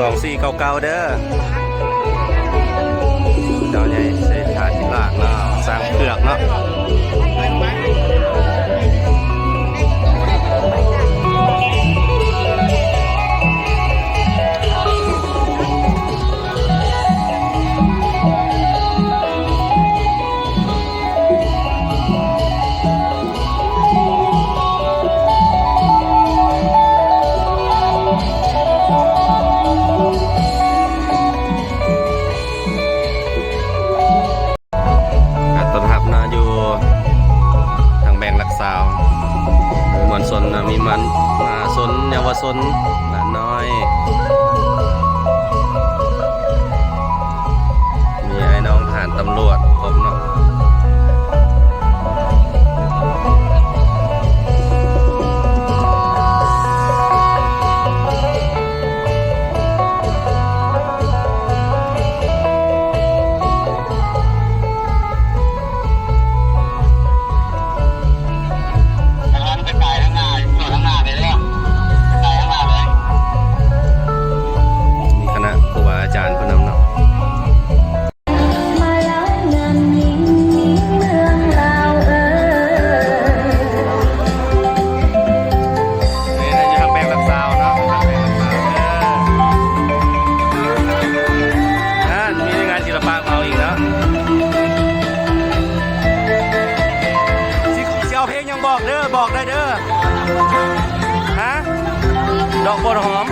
ສອງສີ່ເກົ້າເກົ້າເດີ ເຈົ້າໃຫຍ່ເສດຖາທິລາດເນາະ ຊ້າງເຜືອກເນາະ. ການຕ້ອນຮັບເນາະ ຢູ່ທາງແບ່ງຫຼັກຊາວ ມວນຊົນນະ ມີມາ ມະຫາຊົນ ເຍົາວະຊົນ ຫຼານນ້ອຍ ມີອ້າຍນ້ອງທະຫານຕຳຫຼວດຄົບເນາະ. ມີຄະນະຄູບາອາຈານເພິ່ນນຳເນາະ. ນີ້ນະ ຢູ່ທາງແບ່ງຫຼັກຊາວເນາະ ທາງແບ່ງຫຼັກຊາວເດີ. ນັ້ນ ມີງານສິລະປະເຮົາອີກເນາະ. ຊິ ຊິເອົາເພງຫຍັງບອກເດີ ບອກໄດ້ເດີ. ຮະ? ດອກບົວຫອມ.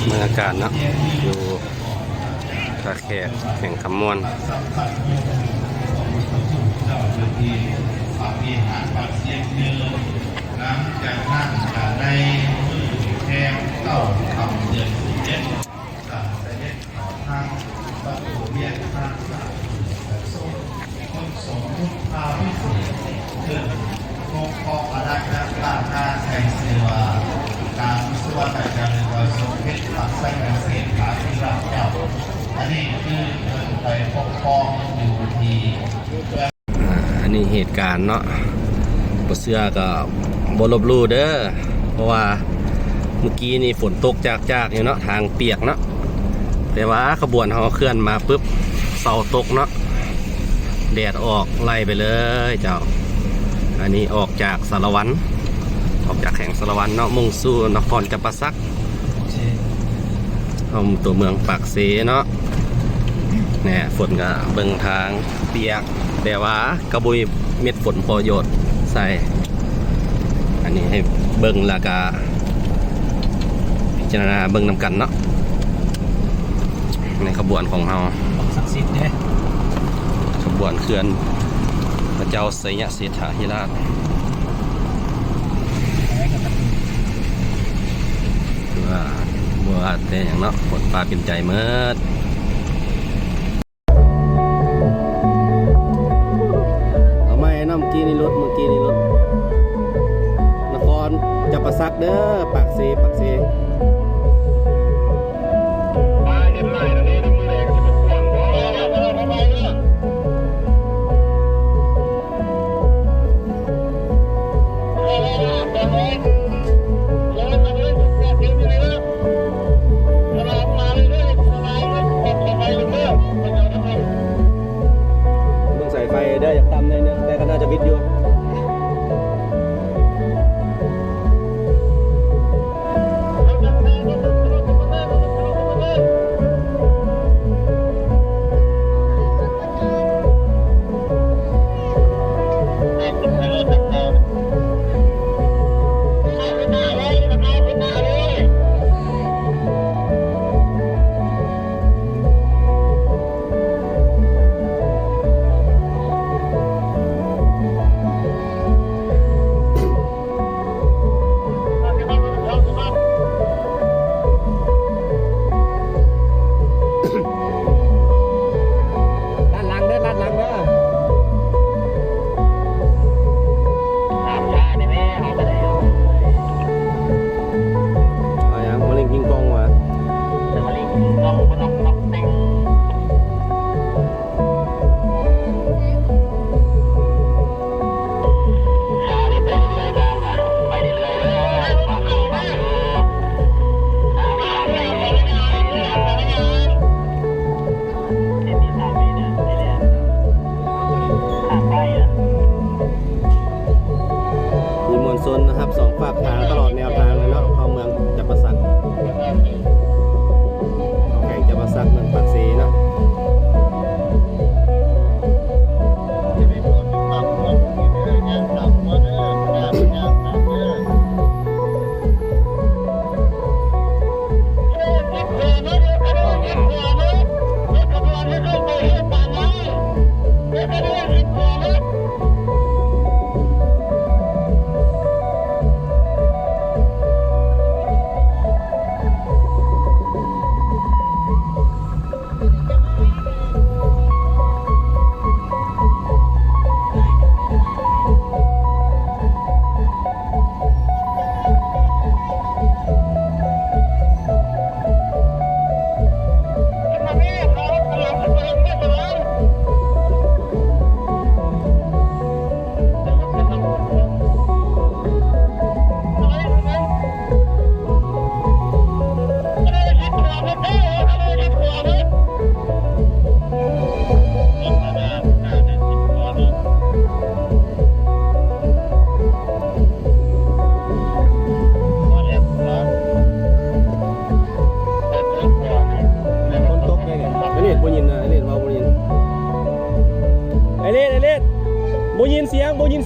ບັນຍາກາດເນາະ ຢູ່ທ່າແຂກ ແຂວງຄຳມ່ວນ. ຫຼັງຈາກນັ້ນ ໃນມື້ແຮມເກົ້າຄ່ຳເດືອນສິບເອັດ ກໍສະເດັດເຂົ້າທາງປະຕູວຽງທາງພະ ສົງ ຄົນຊົງພຸດທາພິເສດ ເຊິ່ງປົກຄອງອານາຈັກລ້ານນາ ໃຊ້ຊື່ວ່າ ກາງສຸວັນນະຈະເລີນ ວ່າ ສົມເດັດພະໄຊຍະເສດຖາທິລາດເຈົ້າ. ອັນນີ້ຄືເພິ່ນໄປປົກຄອງຢູ່ທີ່ ອ່າ ອັນນີ້ເຫດການເນາະ ບໍ່ເຊື່ອກໍບໍ່ລົບຫຼູ່ເດີ ເພາະວ່າມື້ກີ້ນີ້ຝົນຕົກຈາກໆຢູ່ເນາະ ທາງປຽກເນາະ ແຕ່ວ່າຂະບວນເຮົາເຄື່ອນມາປຶບ ເຊົາຕົກເນາະ ແດດອອກໄລ່ໄປເລີຍເຈົ້າ. ອັນນີ້ອອກຈາກສາລະວັນ ອອກຈາກແຂວງສາລະວັນເນາະ ມຸ່ງສູ່ນະຄອນຈຳປາສັກ ເຮົາຕົວເມືອງປາກເຊເນາະ. ແນ່ ຝົນກໍເບິ່ງທາງປຽກ ແຕ່ວ່າກໍບໍ່ມີເມັດຝົນພໍໂຍດໃສ່. ອັນນີ້ໃຫ້ເບິ່ງແລ້ວກໍພິຈາລະນາເບິ່ງນຳກັນເນາະ ໃນຂະບວນຂອງເຮົາ ສັກສິດເດ້ ຂະບວນເຄື່ອນພະເຈົ້າໄຊຍະເສດຖາທິລາດ. ວ່າ ບໍ່ວ່າແຕ່ຫຍັງເນາະ ຄົນພາກເປັນໃຈໝົດ. ເອົາໃໝ່ເນາະ ມື້ກີ້ນີ້ຫຼຸດ ມື້ກີ້ນີ້ຫຼຸດ ນະຄອນຈຳປາສັກເດີ ປາກເຊ ປາກເຊ.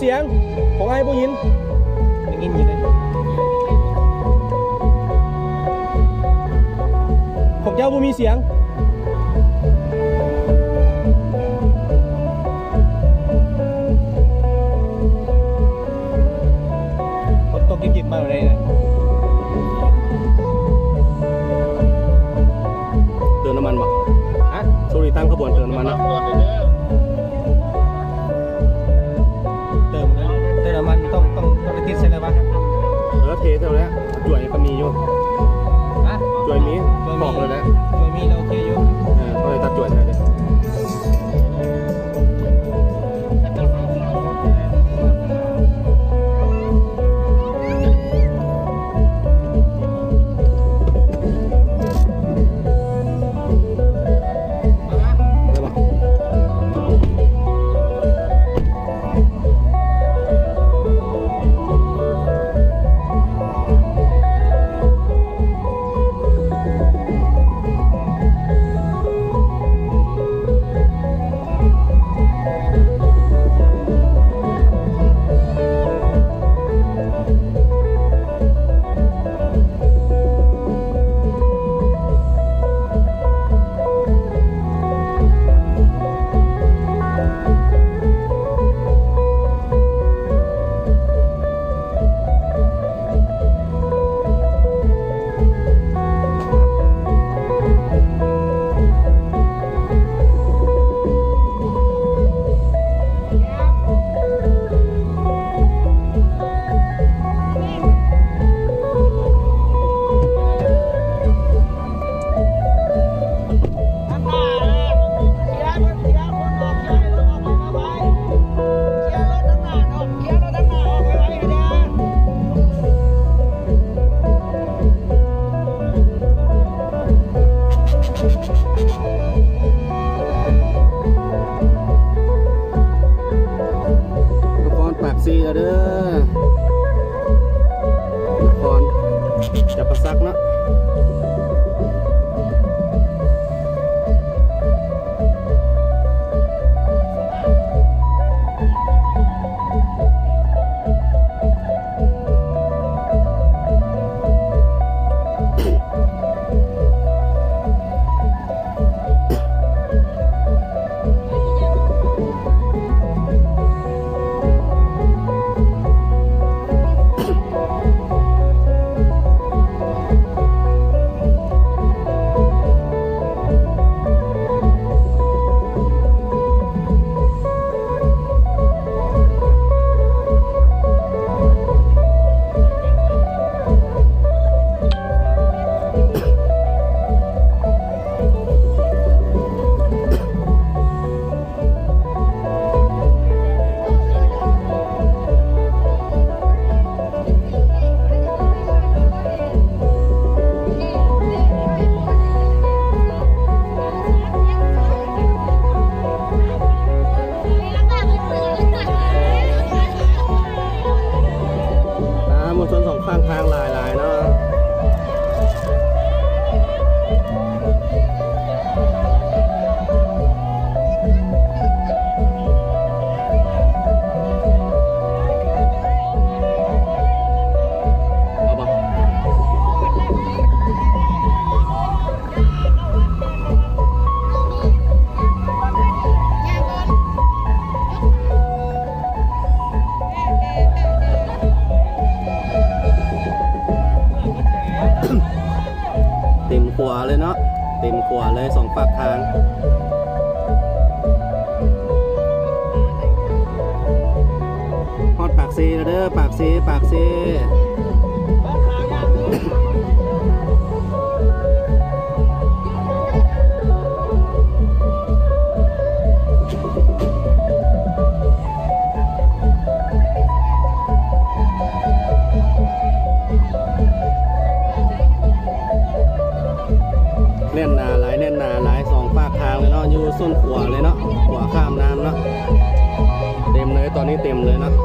ສຽງຂອງອ້າຍບໍ່ຍິນ. ໄດ້ຍິນຢູ່ເດ້. ຂອງເຈົ້າບໍ່ມີສຽງ. ຝົນຕົກຈິບໆມາແບບນີ້ນະ. ເຕີມນ້ຳມັນບໍ່? ຮະ? ຊ່ວງນີ້ຕັ້ງຂະບວນເຕີມນ້ຳມັນເນາະ. ເຕີມ ເຕີມນ້ຳມັນຕ້ອງ ຕ້ອງ ຕ້ອງໄດ້ຕິດໃສ່ແລ້ວວະ? ເອີ ເທໃສ່ແລ້ວ. ຈວຍກໍມີຢູ່. ຮະ? ຈວຍມີ ຈວຍມີ ບອກເລີຍແຫຼະ. ຈວຍມີແລ້ວໂອເຄຢູ່. ເອີ ກໍເລີຍຕັດຈວຍໃສ່ເລີຍ. ໄດ້ບໍ່? ນະຄອນປາກເຊແລ້ວເດີ ນະຄອນຈຳປາສັກເນາະ. ອ່າ ມວນຊົນສອງຂ້າງທາງຫຼາຍໆເນາະ. ເຕັມຂົວເລີຍເນາະ ເຕັມຂົວເລີຍສອງປາກທາງ. ຮອດປາກເຊແລ້ວເດີ ປາກເຊ ປາກເຊ. ແໜ້ນໜາຫຼາຍ ແໜ້ນໜາຫຼາຍ ສອງຟາກທາງເລີຍເນາະ ຢູ່ໂຊນຂວາເລີຍເນາະ ຂວາຂ້າມນ້ຳເນາະ ເຕັມເລີຍ ຕອນນີ້ເຕັມເລີຍເນາະ. ເ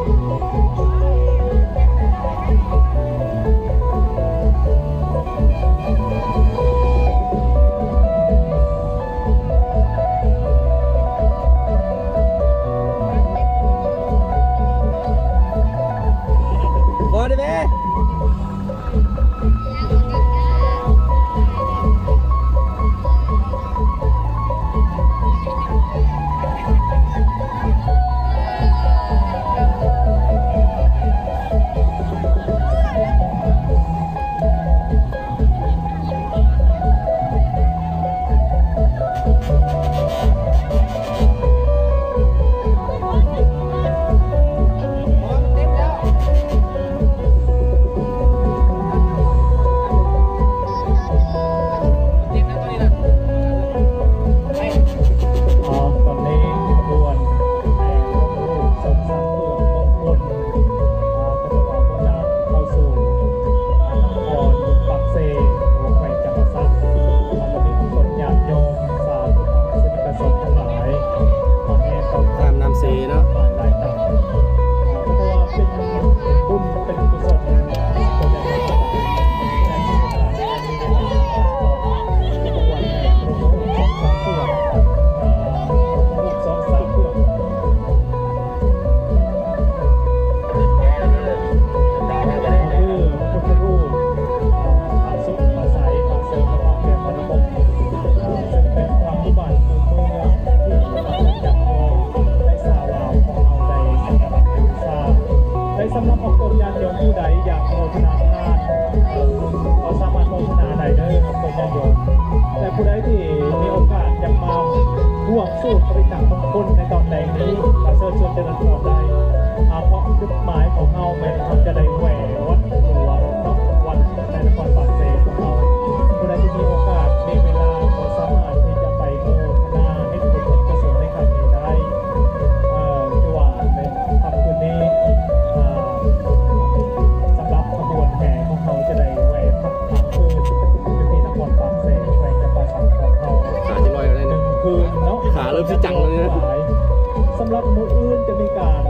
ລັບມື້ອື່ນຈະມີການ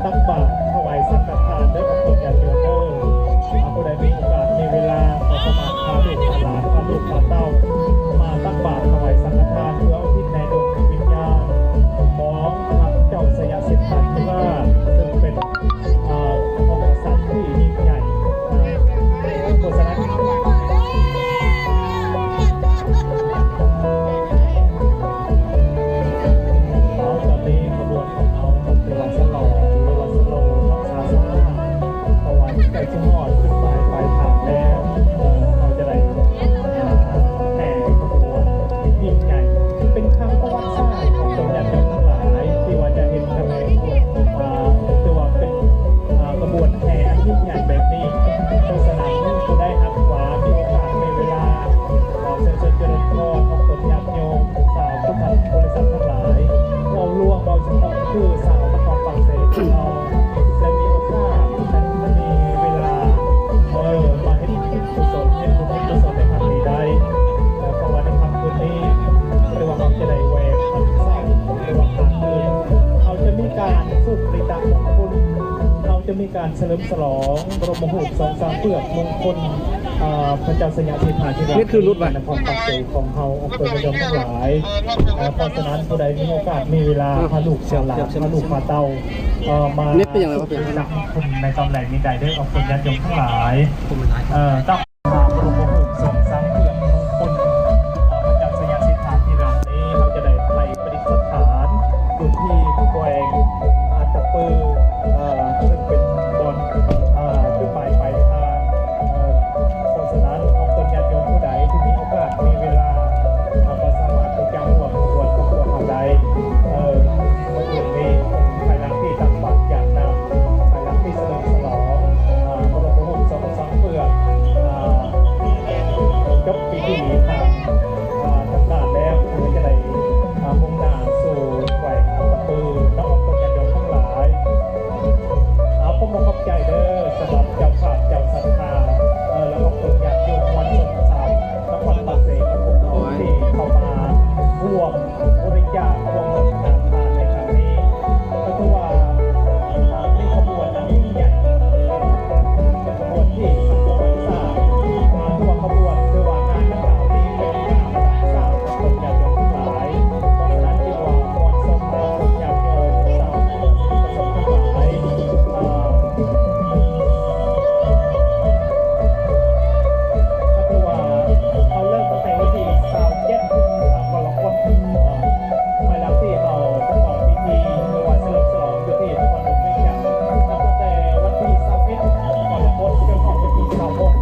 ຕັກບາດຖວາຍສັງຄະທານເດີ ອອກຕົນຍາດໂຍມເດີ. ຖ້າຜູ້ໃດມີໂອກາດມີເວລາ ກໍສາມາດພາລູກພາຫຼານ ພາລູກພາເຕົ້າ ມາຕັກບາດຖວາຍສັງຄະທານ ເພື່ອອຸທິດໃນດວງວິນຍານຂອງພະເຈົ້າໄຊຍະສິດຖາທິລາດ ເຊິ່ງເປັນ ອ່າ ພະມະຫາກະສັດທີ່ຍິ່ງໃຫຍ່. ເພາະສະນັ້ນ ເອົາ ຕອນນີ້ຂະບວນຂອງເຮົາກໍຖືວ່າສະຫຼອງ ຫຼືວ່າສະໂລເນາະ ຊ້າໆ ເພາະວ່າໃກ້ຈະຮອດຈຸດໝາຍປາຍທາງແລ້ວ. ເອີ ເຮົາຈະໄດ້ ອ່າ ແຫ່ຂະບວນທີ່ຍິ່ງໃຫຍ່ ເປັນຄັ້ງປະຫວັດສາດຂອງຕົນຍາດໂຍມທັງຫຼາຍ ທີ່ວ່າຈະເຫັນຂະບວນ ອ່າ ຖືວ່າເປັນ ອ່າ ຂະບວນແຫ່ອັນຍິ່ງໃຫຍ່ແບບນີ້. ເພາະສະນັ້ນ ຜູ້ໃດຫາກວ່າມີໂອກາດ ມີເວລາ ຂໍເຊີນເຊີນຈະເລີນພອນອອກຕົນຍາດໂຍມ ຊາວພຸດທະບໍລິສັດທັງຫຼາຍ ເວົ້າລວມ ເວົ້າສະເພາະຄືຊາວນະຄອນປາກເຊຂອງເຮົາ ໄດ້ມີໂອກາດ ໄດ້ມີເວລາ ເອີ ມາເຮັດບຸນເຮັດກຸສົນ ເຮັດບຸນເຮັດກຸສົນໃນຄັ້ງນີ້ໄດ້. ເອີ ເພາະວ່າໃນຄ່ຳຄືນນີ້ ຫຼືວ່າເຮົາຈະໄດ້ແຫວກພັນເສົາ ຫຼືວ່າຄ້າງຄືນ ເຮົາຈະມີການສູບລິຕະມຸງຄຸນ ເຮົາຈະມີການສະເຫຼີມສະຫຼອງບະລົມມະຫູບຊົງຊ້າງເຜືອກມຸງຄຸນ ອ່າ ພະເຈົ້າໄຊຍະສິດຖາທິລາດ ນີ້ຄືຫຼຸດວ່າ ນະຄອນປາກເຊຂອງເຮົາ ອອກຕົນຍາດໂຍມທັງຫຼາຍ. ເອີ ເພາະສະນັ້ນ ຜູ້ໃດມີໂອກາດມີເວລາ ອ່າ ພາລູກພາຫຼານ ພາລູກພາເຕົ້າ ເອີ ມາ ເນັດເປັນຫຍັງລະ ໃນຕອນແລງນີ້ໄດ້ເດີ ອອກຕົນຍາດໂຍມທັງຫຼາຍ. ເອີ ຕາມ ອ່າ ບະລົມມະຫູບຊົງຊ້າງເຜືອກມຸງຄຸນ ອ່າ ພະເຈົ້າໄຊຍະສິດຖາທິລາດນີ້ ເຮົາຈະໄດ້ໄປປະດິດສະຖານຢູ່ທີ່ແຂວງອັດຕະປື ເຊິ່ງເປັນບ່ອນ ອ່າ ຈຸດໝາຍປາຍທາງ. ເພາະສະນັ້ນ ອອກຕົນຍາດໂຍມຜູ້ໃດທີ່ມີໂອກາດມີເວລາ ກໍສາມາດທີ່ຈະຮ່ວມຂະບວນກັບພວກເຮົາໄດ້. ເອີ ມື້ຄືນນີ້ ພາຍຫຼັງທີ່ຕັກບາດຢາດນ້ຳ ພາຍຫຼັງທີ່ສະເຫຼີມສະຫຼອງ ອ່າ ບະລົມມະຫູບຊົງຊ້າງ ເພື່ອ ອ່າ ຈົບພິທີທາງ ອ່າ ທາງການແລ້ວ ເພື່ອຈະໄດ້ ອ່າ ມຸ່ງໜ້າສູ່ແຂວງອັດຕະປືເນາະ ອອກຕົນຍາດໂຍມທັງຫຼາຍ. ເອົາ ຂໍຂອບໃຈເດີ ສຳລັບເຈົ້າພາບເຈົ້າສັດທາ ເອີ ແລະ ອອກຕົນຍາດໂຍມມວນຊົນຊາວນະຄອນປາກເຊຂອງພວກເຮົາ ໂອ້ຍ ທີ່ເຂົ້າມາຮ່ວມ ບໍລິຈາກຮ່ວມໂມທະນາທານໃນຄັ້ງນີ້ ກໍຖືວ່າ ອ່າ ເປັນຂະບວນອັນຍິ່ງໃຫຍ່ ເປັນຂະບວນທີ່ສ້າງປະຫວັດສາດ ອ່າ ທຸກຂະບວນ ຫຼືວ່າງານດັ່ງກ່າວນີ້ເປັນງານສ້າງປະຫວັດສາດຂອງຄົນຍາດໂຍມທັງຫຼາຍ. ເພາະສະນັ້ນຈຶ່ງວ່າມວນຊົນຊາວຄົນຍາດໂຍມ ຊາວປະຊາຊົນທັງຫຼາຍ ອ່າ ກໍຖືວ່າເຮົາເລີ່ມຕັ້ງແຕ່ວັນທີຊາວເຈັດ ອ່າ ກໍລະກົດ ອ່າ ພາຍຫຼັງທີ່ເຮົາປະກອບພິທີຫຼືວ່າສະເຫຼີມສະຫຼອງຢູ່ທີ່ນະຄອນຫຼວງວຽງຈັນ ນັບຕັ້ງແຕ່ວັນທີຊາວເອັດກໍລະກົດ ຈົນຮອດວັນທີຊາວຫົກ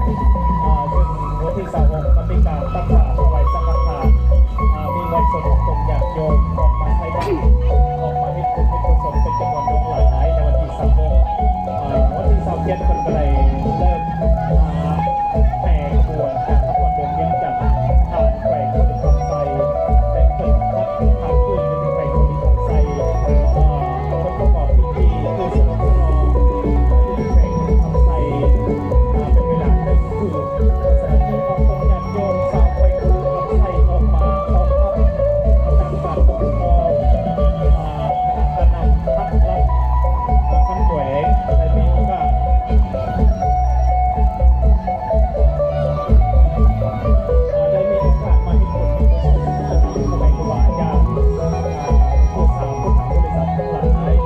ອ່າ ເຊິ່ງວັນທີຊາວຫົກກໍມີການຕັກບາດຖວາຍສັງຄະທານ ອ່າ ມີມວນຊົນອອກຕົນຍາດໂຍມອອກມາໃສ່ບາດ ອອກມາເຮັດບຸນເຮັດກຸສົນເປັນຈຳນວນຫຼວງຫຼາຍໃນວັນທີຊາວຫົກ ອ່າ ວັນທີຊາວເຈັດເພິ່ນກໍໄດ້ເລີ່ມ ອ່າ ແຫ່ຂະບວນຈາກນະຄອນຫຼວງວຽງຈັນ ຜ່ານແຂວງບໍລິຄຳໄຊ ແລະ ເພິ່ນພັກຄ້າງຄືນຢູ່ທີ່ແຂວງບໍລິຄຳໄຊ ອ່າ ເພິ່ນປະກອບພິທີຄືສະເຫຼີມສະຫຼອງຢູ່ທີ່ແຂວງບໍລິຄຳໄຊ ອ່າ ເປັນເວລາໜຶ່ງຄືນ. ສະນັ້ນຈຶ່ງເອົາຄົນຍາດໂຍມຊາວແຂວງບໍລິຄຳໄຊອອກມາຕ້ອນຮັບ ນຳການປົກຄອງ ອ່າ ການນຳພັກລັດ ອ່າ ຂັ້ນແຂວງ ໄດ້ມີໂອກາດ ໄດ້ມີໂອກາດມາເຮັດບຸນເຮັດກຸສົນກັບພໍ່ແມ່ຄູບາອາຈານ ອ່າ ຜູ້ສາວພຸດທະບໍລິສັດທັງຫຼາຍ.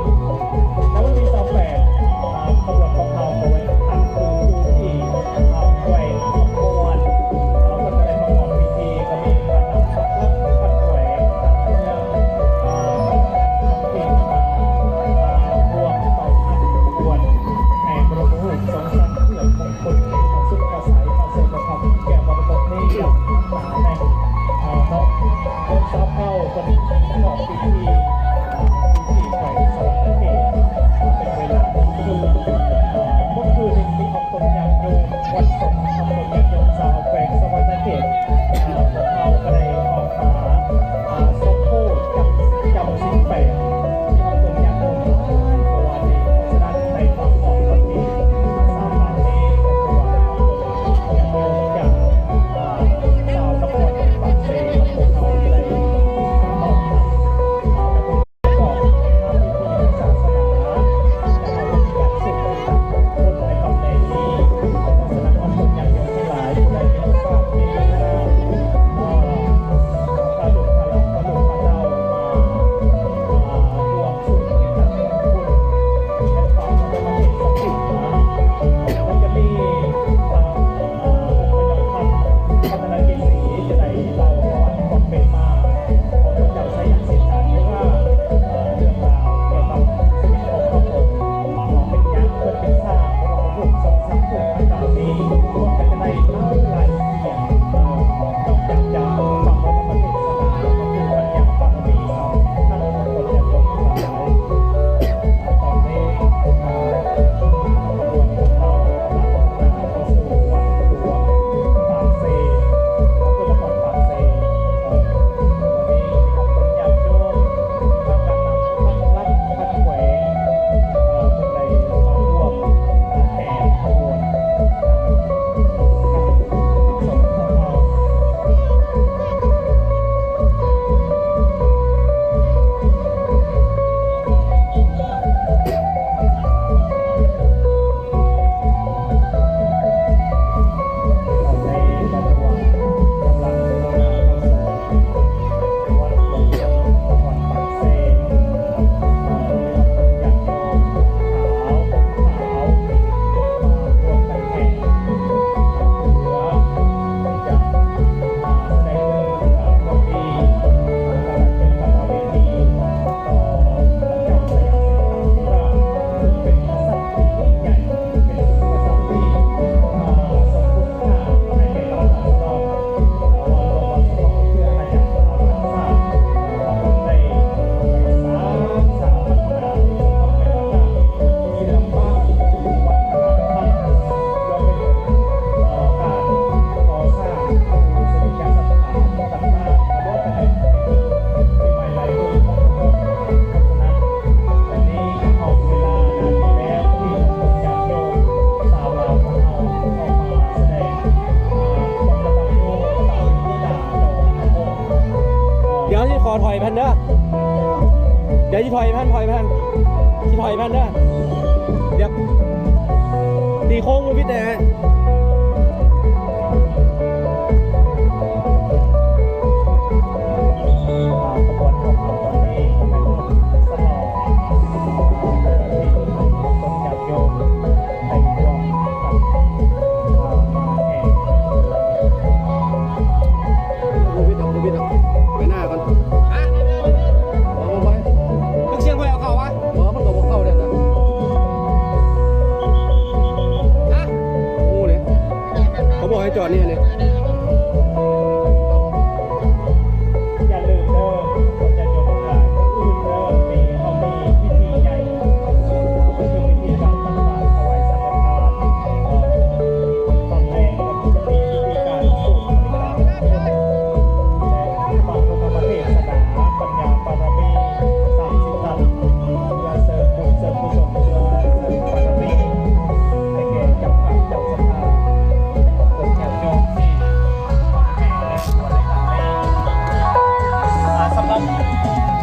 ໃນວັນທີຊາວແປດ ອ່າ ຂະບວນຂອງເຮົາກໍໄວ້ຄ້າງຄືນຢູ່ທີ່ ອ່າ ແຂວງຄຳມ່ວນ ເຮົາກໍໄດ້ປະກອບພິທີ ກໍມີການນຳ ລັດຂັ້ນແຂວງ ຂັ້ນເມືອງ ອ່າ ນຳທີມມາ ອ່າ ຮ່ວມເຂົ້າຮ່ວມຂະບວນແຫ່ບະລົມຮູບຊົງຊ້າງເຜືອກຂອງຄົນທີ່ປະສຸດປະໄສມາເຊີນພະພັກແກ້ວມໍລະດົກນີ້ຢ່າງໜາແໜ້ນ ອ່າ ເນາະ. ເດືອນຊາວເກົ້າເພິ່ນປະກອບພິທີ ອ່າ ທີ່ແຂວງສະຫວັນນະເຂດ ເປັນເວລາໜຶ່ງຄືນ ອ່າ ເມື່ອຄືນນີ້ມີ ຕົນຍາດໂຍມວັດສົງ ກັບຕົນຍາດໂຍມຊາວແຂວງສະຫວັນນະເຂດ ອ່າ ພວກເຮົາກໍໄດ້ອອກມາ ອ່າ ສົມໂພດຈຳ ຈຳສິນແປດ ມີຕົນຍາດໂຍມຫຼາຍກວ່ານີ້. ເພາະສະນັ້ນໃນຕອນຂອງວັນທີຊາວເກົ້ານີ້ ກໍຄືວ່າໄດ້ຮັບຕົນຍາດໂຍມຈາກ ອ່າ ຊາວນະຄອນປາກເຊ ພວກເຮົາໄດ້ ອ່າ ຕ້ອນຮັບ ອ່າ ດຽວຊິຂໍຖອຍເພິ່ນເດີ ດຽວຊິຖອຍເພິ່ນ ຖອຍເພິ່ນ ຊິຖອຍເພິ່ນເດີ ດຽວ ຕີໂຄ້ງບໍ່ຜິດແດ່. ບໍ່ຜິດດອກ ບໍ່ຜິດດອກ ໄປໜ້າກ່ອນ. ຮະ? ບໍ່ ບໍ່ໄປ. ເຄື່ອງສຽງຂ້ອຍເອົາເຂົ້າວະ? ບໍ່ ມັນກໍບໍ່ເຂົ້າເດ້ນະ. ຮະ? ໂອ້ເດ້ ເຂົາບອກໃຫ້ຈອດນີ້ຫັ້ນເດ້. ຢ່າລືມເດີ ຄົນຈະຍົກຫຼາຍມື້ອື່ນເດີ ມີ ເຮົາມີພິທີໃຫຍ່ ຄືພິທີການຕັກບາດຖວາຍສັງກະທານ. ຕອນແລງກໍຈະມີພິທີການສູດພະລິການ ແລະ ຟັງພະທຳມະເທດສະໜາ ປັນຍາບາລະມີສາມສິບທັນ ເພື່ອເສີມບຸນເສີມກຸສົນ ເພື່ອເສີມບາລະມີໃຫ້ແກ່ເຈົ້າພາບເຈົ້າສັດທາ ຂອງຄົນຍາດໂຍມທີ່ ສຳລັບ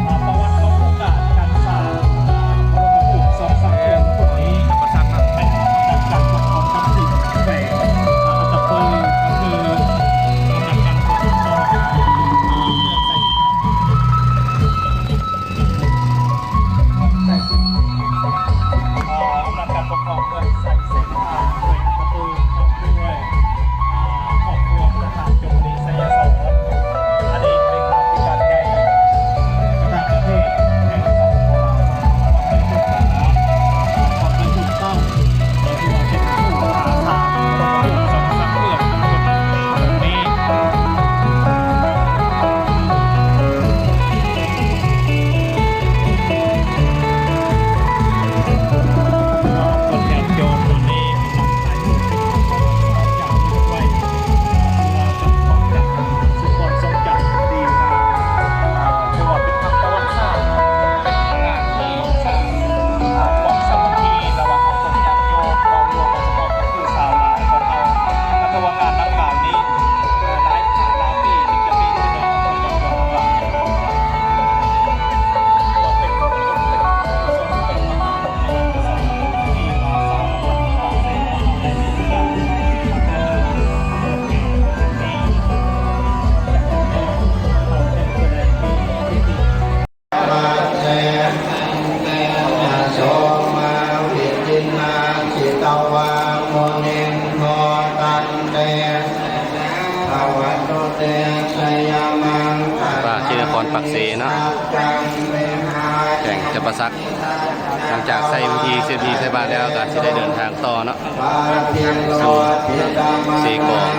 ອ່າ ປະຫວັດຂອງໂອກາດການສ້າງ ອ່າ ພະບລົມຮູບສອງສາມອົງ ຂອງຈັກກະພັດນະ ແມ່ນຈັກກະພັດຂອງທັບສິບແປດ ອ່າ ອັດຕະປື ກໍຄື ຈັກກະພັດຂອງ ອ່າ ເມືອງໄຊ ອຳນາດການປົກຄອງເມືອງໄຊເສດຖາ ແຂວງອັດຕະປື ພ້ອມດ້ວຍ ອາ ຄອບຄົວ ປະທານ ຈົງລີ ໄຊຍະສອນ ອະດີດເລຂາທິການໃຫຍ່ ປະທານປະເທດ ແຫ່ງ ສປປ ລາວ ຄວາມໄດ້ສຶກສາ ຄວາມໄດ້ຖືກຕ້ອງ ແລະ ຖືວ່າເປັນຜູ້ຮັກສາສາດ ສອງສາມເລື່ອງ ວ່າທີ່ນະຄອນປາກເຊເນາະ ແຂວງຈຳປາສັກ. ຫຼັງຈາກໃຊ້ພິທີ ເສດພິທີໃສ່ບາດແລ້ວ ກໍຊິໄດ້ເດີນທາງຕໍ່ເນາະ ສູ່ເຊກອງ.